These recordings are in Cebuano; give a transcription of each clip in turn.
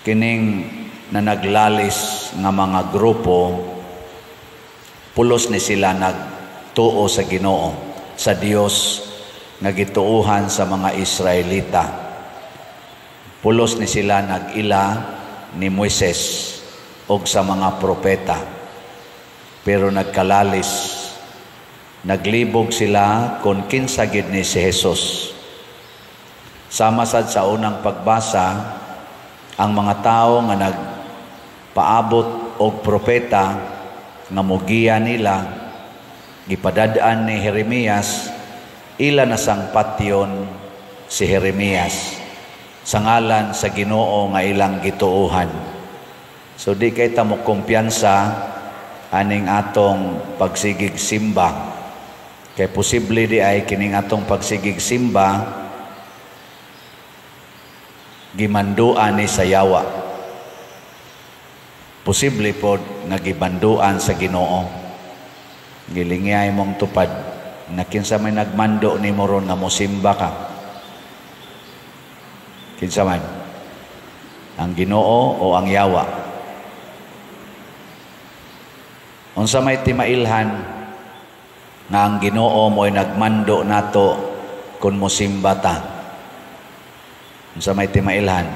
Kining na naglalis nga mga grupo, pulos ni sila nagtuo sa Ginoo, sa Dios nga gituohan sa mga Israelita. Pulos ni sila nag-ila ni Moises og sa mga propeta. Pero nagkalalis, naglibog sila kung kinsa gid ni si Jesus. Sama sad sa unang pagbasa, ang mga tao nga nagpaabot og propeta nga mugiya nila, gipadad-an ni Jeremias, ila na sang patyon si Jeremias sa ngalan sa Ginoo nga ilang gituohan. So di kay ta mo kumpiyansa aning atong pagsigig simba. Kay posible di ay kining atong pagsigig simba gimanduan ni sa yawa. Posible pod nga gibanduan sa Ginoo. Gilingay mong tupad na kinsa may nagmando nimo ron nga mosimba ka. Kinsa man? Ang Ginoo o ang yawa? Unsa may timailhan nga ang Ginoo mo'y nagmando nato kung mosimba ta? Unsa may timailhan?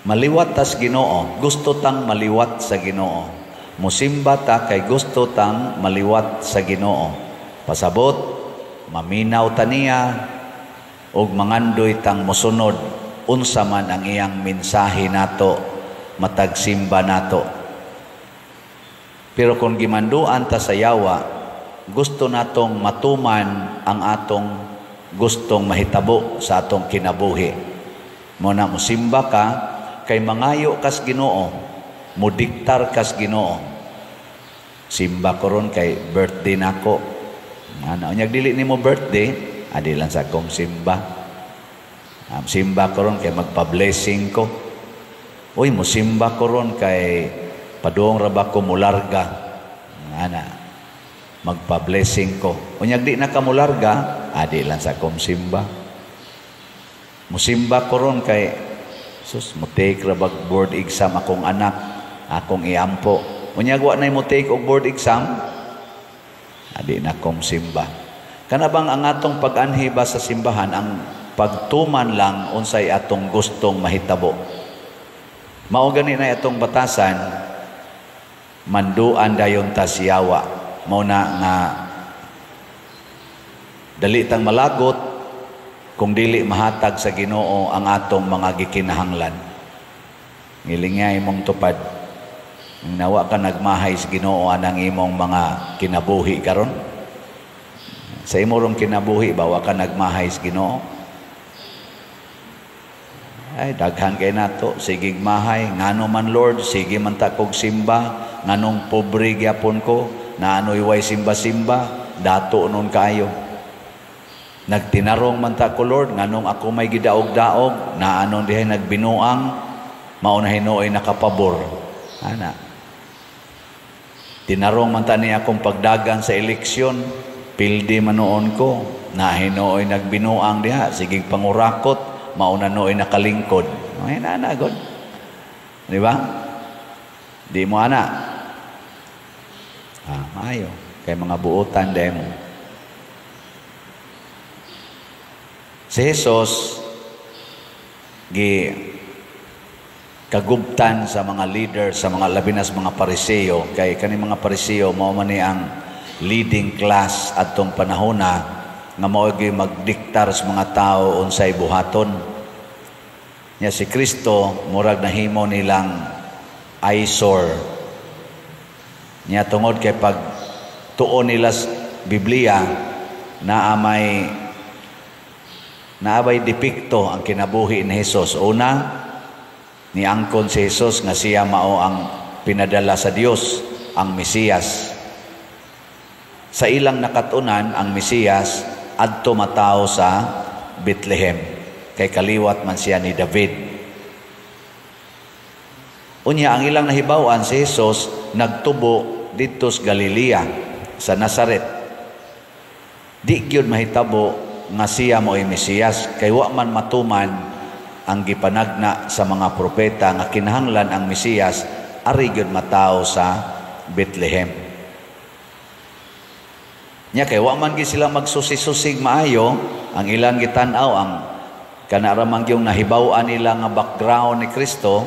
Maliwat tas Ginoo, gusto tang maliwat sa Ginoo. Mosimba ta kay gusto tang maliwat sa Ginoo. Pasabot, maminaw ta niya ug mangandoy tang mosunod unsa man ang iyang mensahe nato matag simba nato. Pero kung gimanduan ta sa yawa, gusto natong matuman ang atong gustong mahitabo sa atong kinabuhi. Mo na mosimba ka kay mangayo kas Ginoo, modiktar kas Ginoo. Simba ko ron kay birthday nako. Ano, unyag dili nimo birthday, adi lang sa akong simba. Simba ko ron kay magpa-blessing ko. Uy, mosimba ko ron kay paduong ra ba ko mularga. Ana, magpa-blessing ko. Unyag di na ka mularga, adi lang sa akong simba. Musimba ko ron kay sus, mo-take ra bag board exam akong anak, akong iampo. Unyag wa nay mo-take og board exam, adi na kong simba. Kana bang ang atong pag-anhi ba sa simbahan, ang pagtuman lang unsay atong gustong mahitabo. Mao gani na atong batasan, manduan dayon ta siyawa. Mao na nga dali tang malagot kung dili mahatag sa Ginoo ang atong mga gikinahanglan. Ngilingay imong tupad. Nawa ka nagmahay sa Ginoo anang imong mga kinabuhi karon. Sa imo rong kinabuhi ba wa ka nagmahay sa Ginoo? Ay, daghan kay nato, sige mahay, ngano man Lord, sige man ta kog simba, nganong pobre gyapon ko, naanoy way simba-simba, dato nun kaayo. Nagtinarong man ta ko Lord, nganong ako may gidaog-daog, naanon dihay nagbinuang, mao na hinuoy nakapabor. Ana. Tinarong man ta ni akong pagdagan sa eleksyon, pildi man noon ko, na hinuoy nagbinuang diha, sige pangurakot, mauna nooy nakalingkod. Ay, na, God. Di ba? Di mo ana. Ah, maayo. Kay mga buotan demo. Si Jesus gi kagubtan sa mga leader, sa mga labinas mga Pariseo, kay kani mga Pariseo mao man ni ang leading class adtong panahona nga mao gyud magdiktar sa mga tao unsay buhaton. Nya si Kristo murag nahimo nilang eyesore. Nya tungod kay pag tuon nila sa Biblia naa may depekto ang kinabuhi ni Jesus. Una, niangkon si Jesus nga siya mao ang pinadala sa Dios, ang Mesiyas. Sa ilang nakatunan, ang Mesiyas adto matao sa Bethlehem, kay kaliwat man siya ni David. Unya, ang ilang nahibaw-an, si Jesus nagtubo didto sa Galilea, sa Nazaret. Di gyud mahitabo nga siya mo'y Mesiyas kay wa man matuman ang gipanagna sa mga propeta nga kinahanglan ang Mesiyas ari gyud matawo sa Bethlehem. Nya kay wa man gyud sila magsusi-susig maayo, ang ilang gitan-aw ang kana ra man gyung nahibaw-an nila nga background ni Kristo,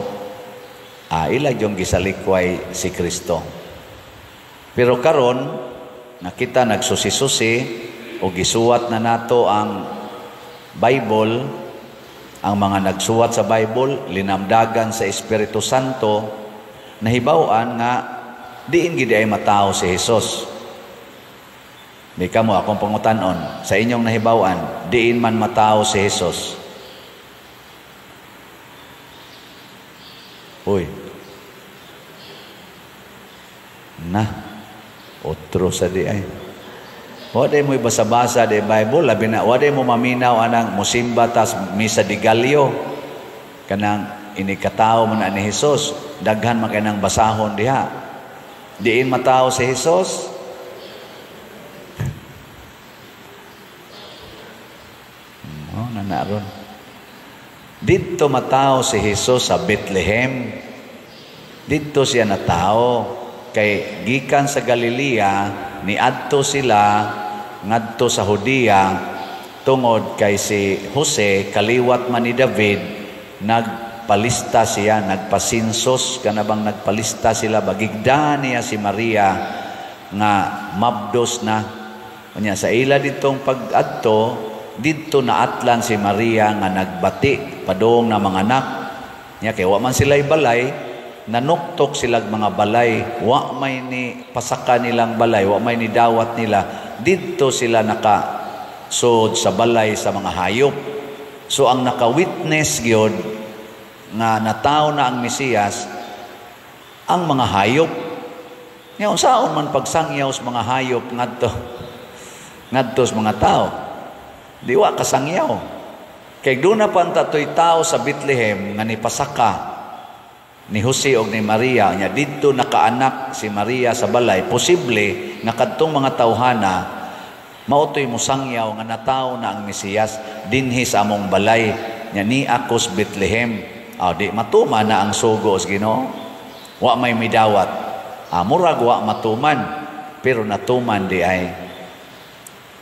ila gyung gisalikway si Kristo. Pero karon nakita nagsusi-susi o gisuwat na nato ang Bible, ang mga nagsuwat sa Bible linamdagan sa Espiritu Santo, nahibaw-an nga diin gid ay matawo si Jesus. Di kamo akong pangutan-on, sa inyong nahibaw-an, diin man matawo si Jesus? Uy. Na, otro sa di ay. Wa day mo basa-basa di Bible, labi na wa day mo maminaw anang musimba tas misa di Gallo. Kanang inikatao man na ni Jesus, daghan man kay nang basahon diha. Diin matawo si Jesus? Oh, nanaron. Didto matawo si Jesus sa Bethlehem. Didto siya natao kay gikan sa Galilea niadto sila ngadto sa Judea tungod kay si Jose kaliwat man ni David, nagpalista siya, nagpasinsos kana bang nagpalista sila bagigda niya si Maria nga mabdos na. Unya sa ila ditong pag-adto didto naatlan si Maria nga nagbati padung na mga anak niya kay wa man sila'y balay, nanuktok silag mga balay, wa may ni pasaka nilang balay, wa may ni dawat nila, didto sila nakasud sa balay sa mga hayop. So ang naka-witness gyud nga natawo na ang Mesiyas ang mga hayop. Nya unsaon man pagsangyaw sa mga hayop ngadto ngadto sa mga tao? Di wa kasangyaw. Kay doon na pa ang tatoy tao sa Bethlehem nga nipasaka ni Jose og ni Maria, nya didto nakaanak si Maria sa balay, posible nga kadtong mga tawhana maotoy mosangyaw nga natawo na ang Mesiyas dinhi sa among balay, nya ni akos Bethlehem. Di matuman na ang sugo sa Ginoo. Wa may midawat. Murag wa matuman, pero natuman di ay.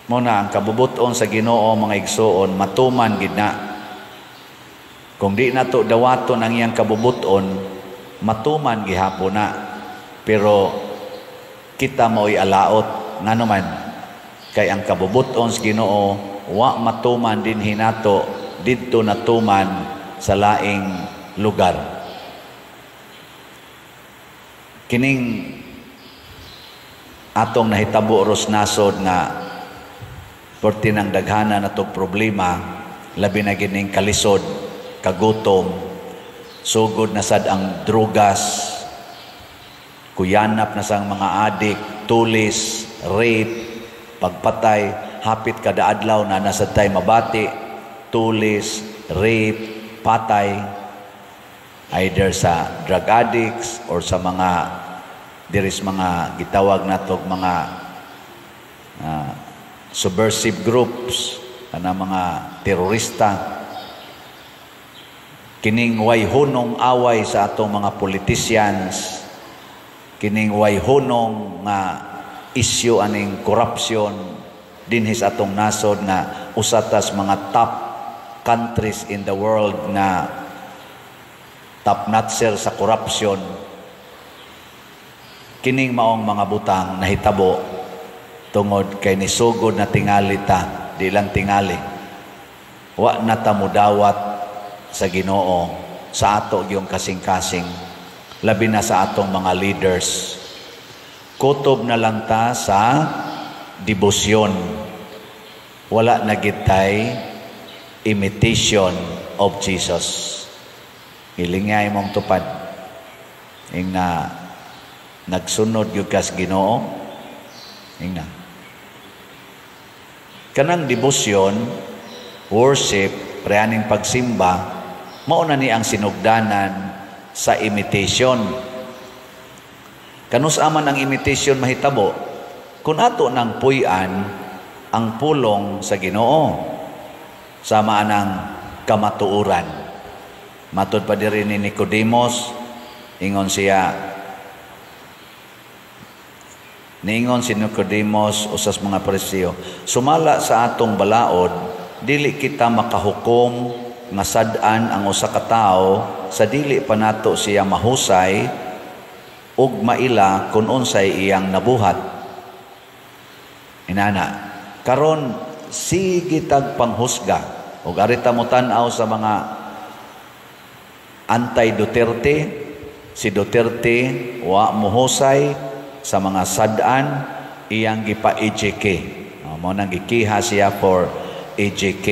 Mo na ang kabubuton sa Ginoo mga igsuon, matuman gid na. Kung di nato dawaton ang iyang kabubuton, matuman gihapon na. Pero kita mao'y alaot ngano man kay ang kabubuton sa Ginoo wa matuman dinhi nato, didto natuman sa laing lugar. Kining atong nahitabo ros nasod nga porti ng daghana na itong problema, labi na gining kalisod, kagutom, sugod na sad ang drugas, kuyanap na sang mga adik, tulis, rape, pagpatay, hapit kada adlaw na nasad tay mabati, tulis, rape, patay, either sa drug addicts or sa mga diris mga gitawag natog mga subversive groups, ana mga terorista. Kining way hunong away sa atong mga politicians, kining way hunong nga issue aning corruption dinhi sa atong nasod nga usa tas mga top countries in the world nga top notcher sa corruption. Kining maong mga butang nahitabo tungod kay nisugod na tingali ta, di lang tingali. Wa na ta mudawat sa Ginoo sa ato gyung kasing-kasing, labi na sa atong mga leaders. Kutob na lang ta sa debosyon. Wala na gitay imitation of Jesus. Ilingay mong tupad. Ing na nagsunod gyud kas Ginoo. Ing na. Kanang debosyon, worship, preaning pagsimba, mao na ni ang sinugdanan sa imitation. Kanus aman ang imitation mahitabo? Kung ato nang puy-an Ang pulong sa Ginoo sama anang kamatuoran. Matud pa diri ni Nicodemos, ingon siya, niingon si Nicodemos, usas mga Pariseo, "Sumala sa atong balaod, dili kita makahukom nga sad-an ang usa ka tawo sa dili pa nato siya mahusay ug maila kung unsay iyang nabuhat." Inana, karon sige tag panghusga ug arita mo tan-aw sa mga anti-Duterte, si Duterte wa mohusay sa mga sad-an, iyang gipa-EJK. Oh, mao nang gikiha siya for EJK,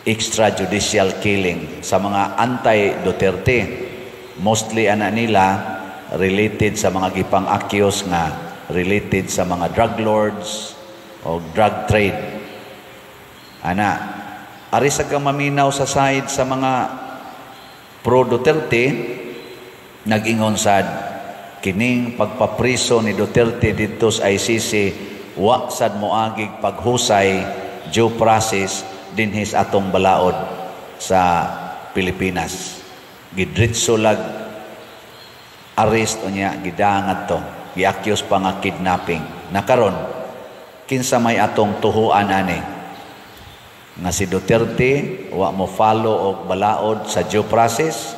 extrajudicial killing, sa mga anti-Duterte. Mostly ana nila related sa mga gipang-accuse nga related sa mga drug lords o drug trade. Ana, ari sa kang maminaw sa side sa mga pro Duterte, nag-ingon sad kining pagpapriso ni Duterte didto sa ICC wa sad moagig paghusay, due process dinhi sa atong balaod sa Pilipinas. Gidritso lag arrest, unya gidangat to, gi-accuse pa nga kidnapping. Nakaron, kinsa may atong tuhuan ani? Nga si Duterte wa mo follow og balaod sa due process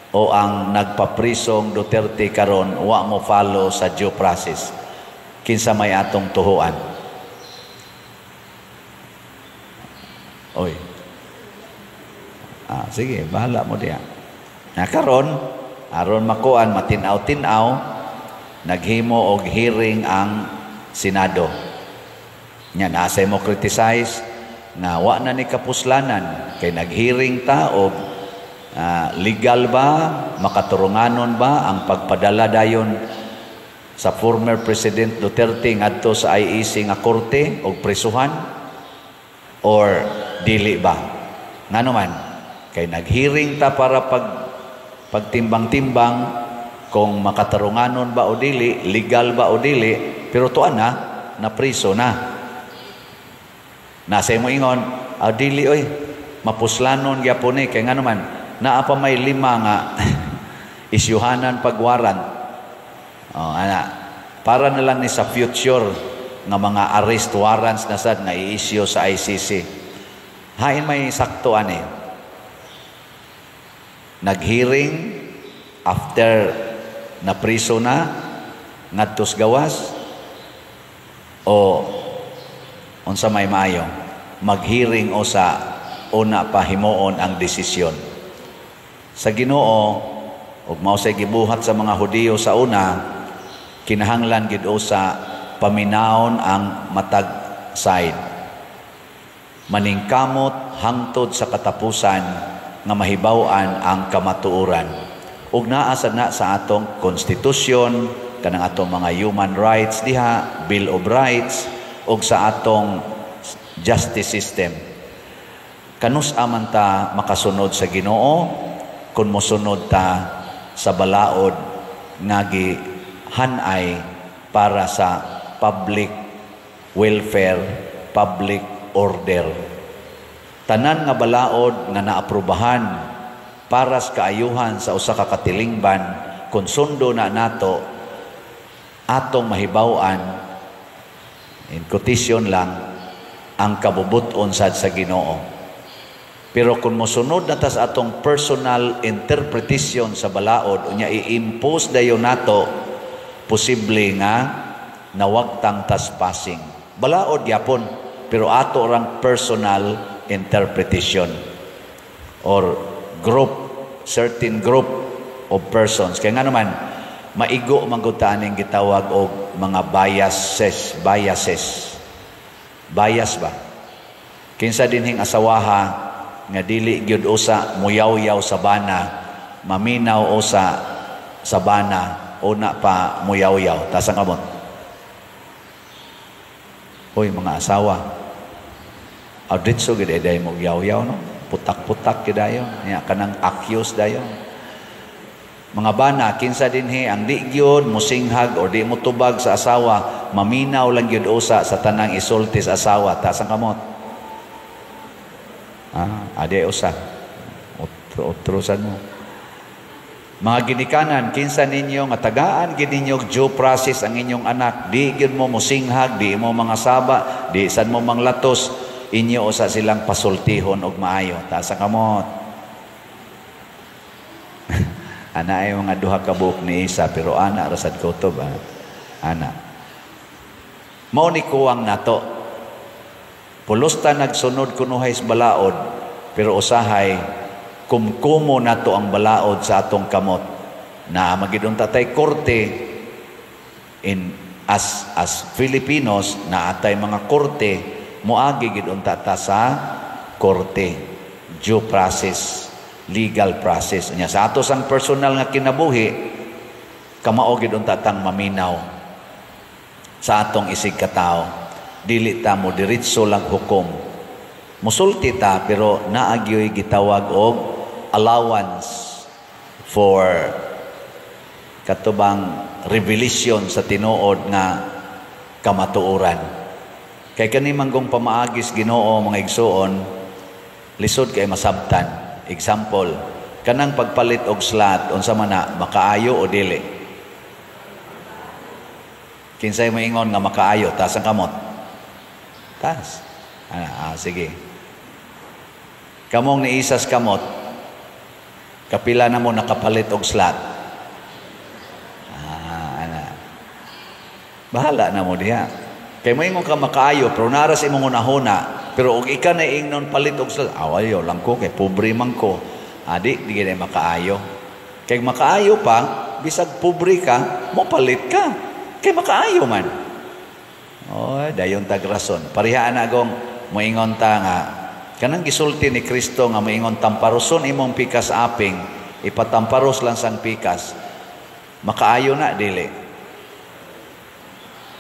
o ang nagpaprisong Duterte karon wa mo follow sa due process? Kinsa may atong tuhuan? Oy. Ah, sige, bahala mo diya. Na karon, aron makuan matin-aw-tin-aw, naghimo og hearing ang Senado. Nya nasa mo criticize nga wa na ni kapuslanan kay nag-hearing ta og legal ba, makaturunganon ba ang pagpadala dayon sa former President Duterte ngadto sa IEC nga korte og prisuhan or dili ba? Ngano man kay nag-hearing ta para pagtimbang-timbang kung makatarunganon ba o dili, legal ba o dili, pero tuan na, napriso na. Nasa mo ingon, ah, dili oy, mapuslanon gyapon ni kay ngano man naa pa may lima nga isyuhanan pagwaran. Oh, ana, para na lang ni sa future nga mga arrest warrants na sad nga i-issue sa ICC. Hain may sakto ani? Nag-hearing after na priso na ngadtos gawas o unsa may maayo? Mag-hearing o sa una pa himuon ang desisyon? Sa Ginoo ug mao say gibuhat sa mga Hudiyo sa una, kinahanglan gid sa paminawon ang matag side, maningkamot hangtod sa katapusan nga mahibaw-an ang kamatuoran. Ug naa sad na sa atong konstitusyon, kanang atong mga human rights diha, Bill of Rights, ug sa atong justice system. Kanus-a man ta makasunod sa Ginoo kung mosunod ta sa balaod nga gihanay para sa public welfare, public order? Tanan nga balaod nga naaprubahan para sa kaayuhan sa usa ka katilingban, kung sundo na nato, atong mahibaw-an, in quotation lang, ang kabubut-on sad sa Ginoo. Pero kung mosunod na tas atong personal interpretation sa balaod, unya i-impose dayon nato, posible nga nawagtang tas passing. Balaod gyapon, pero ato rang personal interpretation or group, certain group of persons. Kaya nga naman, maigo man gud ta aning gitawag og mga biases, biases. Bias ba? Kinsa dinhing asawaha nga dili gyud usa muyaw-yaw sa bana, maminaw usa sa bana, una pa muyaw-yaw? Taas ang kamot. Hoy, mga asawa. Adritso gid day mo yaw-yaw, no? Putak-putak gid dayon. Nya kanang accuse dayon. Mga bana, kinsa dinhi ang di gyud mosinghag o di mo tubag sa asawa, maminaw lang gyud usa sa tanang isulti sa asawa, taas ang kamot. Ah, adi usa. Otro, otro sad mo. Mga ginikanan, kinsa ninyo nga tagaan gid ninyo due process ang inyong anak, di gyud mo mosinghag, di mo mga saba, di sad mo manglatos, inyo usa silang pasultihon og maayo. Taas ang kamot. Ana ay mga duha ka buok ni isa, pero ana ra sad kutob, ah. Ana. Mao ni kuwang nato. Pulos ta nagsunod kunuhay sa balaod, pero usahay kumkumo nato ang balaod sa atong kamot. Na magid unta tay korte in as Filipinos, na atay mga korte, moagi gid unta ta sa korte, due process, legal process. Nya sa ato sang personal nga kinabuhi, kamao gid unta tang maminaw sa atong isig katao. Dili ta mo diretso lang hukom. Musulti ta, pero naagyoy gitawag og allowance for katubang revelation sa tinuod nga kamatuoran. Kay kani manggong pamaagis Ginoo, mga igsuon, lisod kay masabtan. Example, kanang pagpalit og slot, unsa man na, makaayo o dili? Kinsay moingon nga makaayo, taas ang kamot. Taas. Ah, sige. Kamong niisas kamot, kapila na mo nakapalit og slot? Ah, ana. Bahala na mo diha. Kay moingon ka makaayo, pero naras imong hunahuna, pero og ika na ingnon palit og slot, awayo lang ko kay pobre man ko. Adi, di gid makaayo. Kay makaayo pa, bisag pobre ka, mo palit ka. Kay makaayo man. Oy, dayon tag rason. Pareha na gong moingon ta nga kanang gisulti ni Kristo nga moingon tamparoson imong pikas aping, ipatamparos lang sang pikas. Makaayo na dili?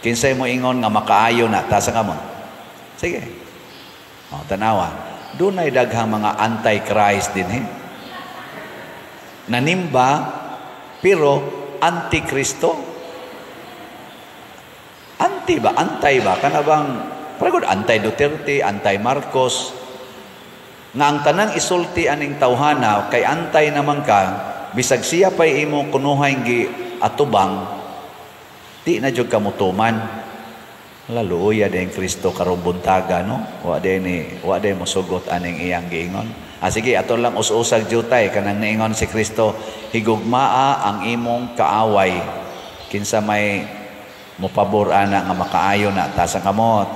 Kinsay moingon nga makaayo na, taas ang kamot. Sige. O, tanawa. Dunay daghang mga anti-Christ din eh. Nanimba pero anti-Kristo. Anti ba? Antay ba? Kana bang parang anti-Duterte, anti-Marcos. Nga ang tanang isulti aning tawhana kay antay naman ka, bisag siya pa'y imo kunuhay gi atubang, di na jud ka mutuman. Laluya din Kristo karong buntaga, no? Wa din ni, wa din mosugot aning iyang giingon. Ah, sige, ato lang us-usag jutay kanang niingon si Kristo, higugmaa ang imong kaaway. Kinsa may mopabor ana nga makaayo na, taas ang kamot.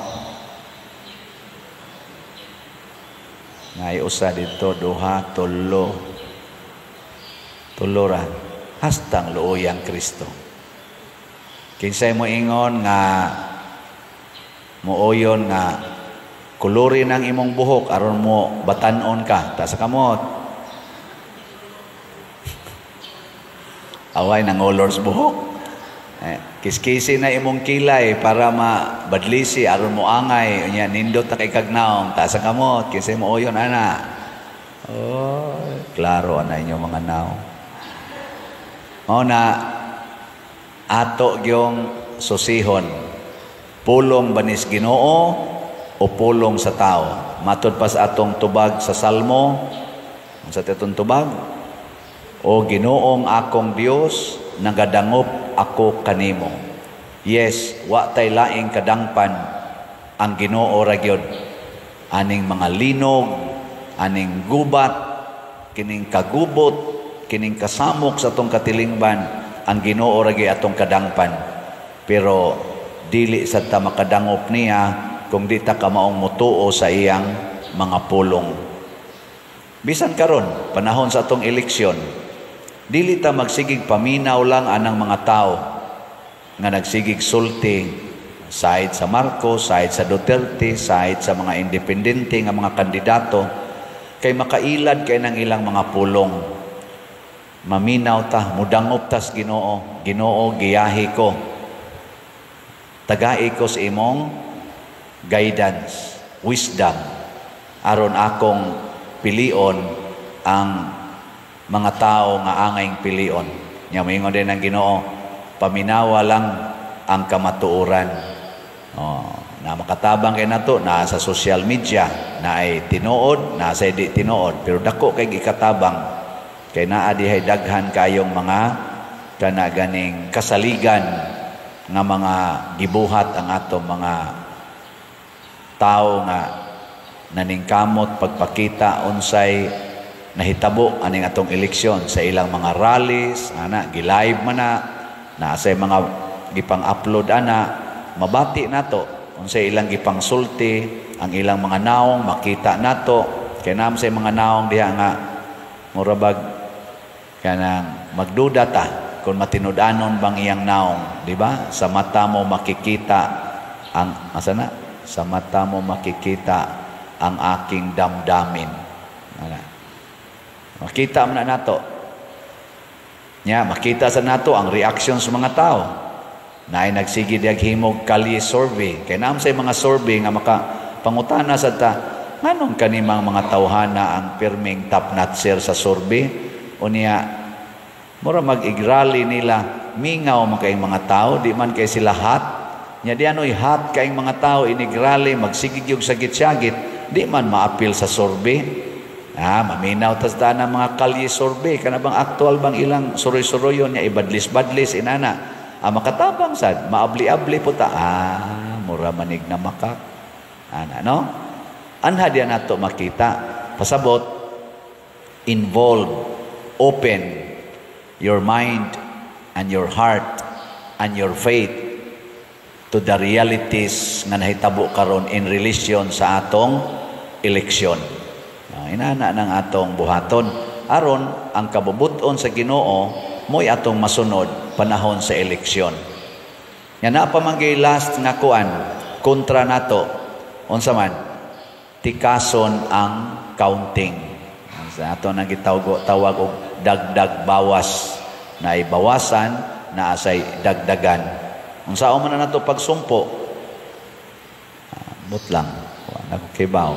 Ngay usa didto, duha, tulo. Tulo ra. Hastang luoyang Kristo. Kinsay mo ingon nga mooyon nga kulurin ang imong buhok aron mo batan-on ka, taas ang kamot. Away nangolors buhok. Eh, kiskisi na imong kilay para mabadlisi aron mo angay, unya nindot na kay kagnaong, taas ang kamot. Kinsay mo oyon ana? Oh, klaro ana inyo mga naong. Mao na ato gyong susihon, pulong banis Ginoo o pulong sa tao. Matod pa sa atong tubag sa Salmo, unsa atong tubag? O Ginoong akong Dios, nagadangop ako kanimo. Yes, wa tay laing kadangpan ang Ginoo ra gyud. Aning mga linog, aning gubat, kining kagubot, kining kasamok sa atong katilingban, ang Ginoo ra gyud atong kadangpan. Pero dili sad ta makadangop niya kung di ta kamaong motuo sa iyang mga pulong. Bisan karon, panahon sa atong eleksyon, dili ta magsigig paminaw lang anang mga tao nga nagsigig sulti side sa Marcos, side sa Duterte, side sa mga independente nga mga kandidato, kay makailad kay nang ilang mga pulong. Maminaw ta, mudangop tas Ginoo. Ginoo, giyahi ko. Tagai ko sa imong guidance, wisdom, aron akong pilion ang mga tao nga angayng pilion. Nya moingon din ang Ginoo, paminawa lang ang kamatuoran. Oh, na makatabang kay nato na sa social media na ay tinuod, na sa di tinuod, pero dako kay gikatabang kay naa dihay daghan kayong mga kana ganing kasaligan nga mga gibuhat ang atong mga tao nga naningkamot pagpakita unsay nahitabo aning atong eleksyon sa ilang mga rallies ana, gi-live man na, naa say mga gipang-upload ana. Mabati nato unsay ilang gipangsulti, ang ilang mga naong makita nato kay naa say mga naong diha nga mura bag kanang magduda ta kung matinud-anon bang iyang naong, di ba? Sa mata mo makikita ang asa na? Sa mata mo makikita ang aking damdamin. Ana. Makita man na nato. Nya, makita sa nato ang reaction sa mga tao. Naay nagsige diag himog kalye survey. Kay naa say mga survey nga maka pangutana sa ta, nganong kanimang mga tawhana ang pirming top notcher sa survey? Unya, mura mag-igrally nila, mingaw man kayong mga tao, di man kay sila hot. Nya di ano'y hot kayong mga tao, inigrally, magsigig yung sagit-sagit, di man maapil sa survey. Ah, maminaw tas daan ang mga kalye survey, kana bang actual bang ilang suroy-suroyon niya, ibadlis-badlis, inana. Ah, makatabang sad, maabli-abli po ta. Ah, mura manig na makak. Ana, no? Anha diyan nato makita. Pasabot, involve, open your mind and your heart and your faith to the realities nga nahitabo karon in relation sa atong eleksyon. Inana ng atong buhaton aron ang kabubuton sa Ginoo mo'y atong masunod panahon sa eleksyon. Nga naa pa man last nga kuan kontra nato, unsa man? Tikason ang counting. Sa ato nang gitawag tawag og dagdag bawas, na ibawasan na asay dagdagan. Unsa man na nato pagsumpo? Ah, but lang wa na ko kibaw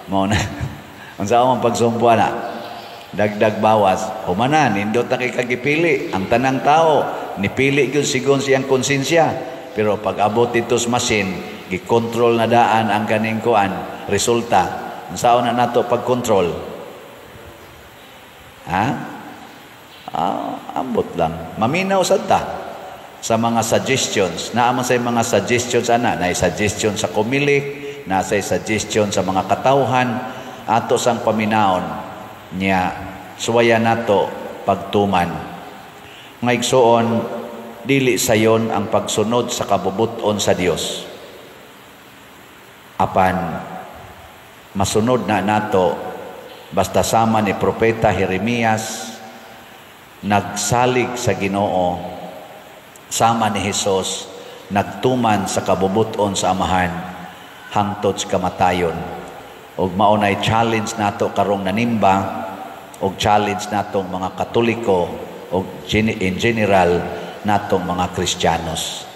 mao na unsa man pagsumpo ana, dagdag bawas. Humana, nindot na kay kagipili ang tanang tao, nipili gyud sigon siyang konsensya, pero pag abot dito sa machine, gikontrol na daan ang kaning kuan resulta. Unsa na nato pagkontrol, ha? Ah, ambot lang. Maminaw sad ta sa mga suggestions. Naa man say mga suggestions ana, na suggestion sa Comelec, na say suggestion sa mga katawhan, ato sang paminaon niya, suwaya nato pagtuman. Nga igsuon, dili sayon ang pagsunod sa kabubuton sa Dios. Apan masunod na nato basta sama ni Propeta Jeremias, nagsalig sa Ginoo, sama ni Hesus, nagtuman sa kabubuton sa Amahan hangtod sa kamatayon. Ug mao nay challenge nato karong nanimba og challenge natong mga Katoliko og in general natong mga Kristiyanos.